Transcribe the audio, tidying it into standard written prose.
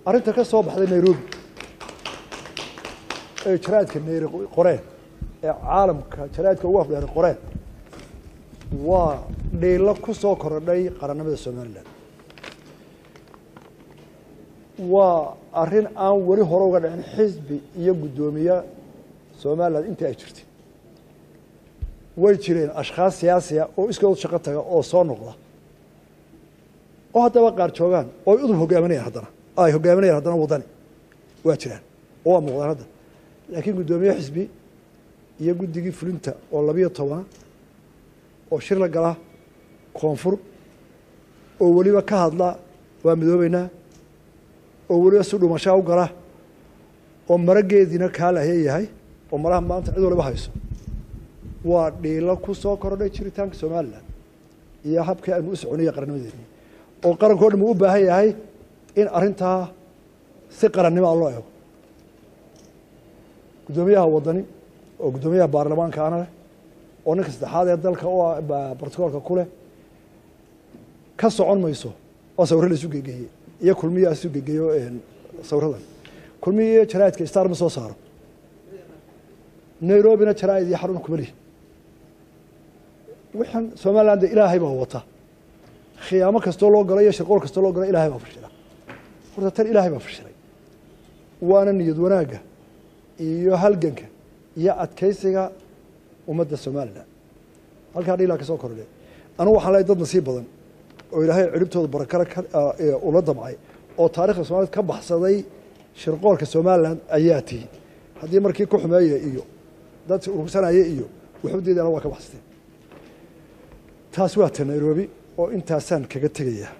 Arrinta ka soo baxday Nairobi ee jaraa'idka Nairobi qoreen, ee caalamka jaraa'idka ugu afdheer qoreen, waa dhiilo ku soo korodhay qarannimada Somalilan. Waa arrin aan weli hore uga dhicin xisbi iyo guddoomiye Somalilan intii ay jirtay. Way jireen ashkhaas siyaasiya oo iskood shaqo taga oo soo noqda, oo haddaba qaar joogaan oo ay udub hogaaminayaan, haddana ay hogaaminayaan, haddana Waddani waa jiraan oo waa muuqdaan hadda. Laakiin guddoomiye xisbi iyo guddigii fulinta oo 12 oo shir la gala koonfur, oo weliba ka hadla waa midoobeynaa, oo weliba si dhumashaa u gala, oo marageediina kaa lahya yahay, oo maraha maanta cid waliba hayso, waa dhiilo ku soo kordhay jiritaanka Somalilan iyo habkii aynu u soconaya qarannimadeeni, oo qaranko dhan uu u baahan yahay in arrintaa si qarannimo loo eego. Guddoomiyaha Waddani oo guddoomiyaha baarlamaanka ana leh, oo ninka saddexaad ee dalka u ah brotocoolka ku leh, ka socon mayso oo sawirro la isu gegeeyey iyo Kulmiya isu gegeeyo. Sawiradan Kulmiya iyo jaraa'idka Star ma soo saaro, Nairobina jaraa'id iyo xarun kuma lihi. Waxaan Somaliland Ilaahay baa wata. Khiyaamo kastoo loo galo iyo shirqool kastoo loo galo, Ilahay baa fashila. Horta tan Ilaahay baa fashilay, waana niyad wanaagga iyo halganka iyo adkaysiga ummadda Somalilan. Halkaa dhiilaa ka soo kordhay. Anugu waxaan lehay dad nasiib badan oo Ilaahay ciribtooda barakale ula damcay oo taarikhda Somaliyed ka baxsaday shirqoolka Somalilan ayaa tihi. Haddii markii ku xumeeya iyo dad urursanaya iyo waxu diidana, waa ka baxsateen. Taas waa ta Nairobi oo intaasaan kaga tegayaa.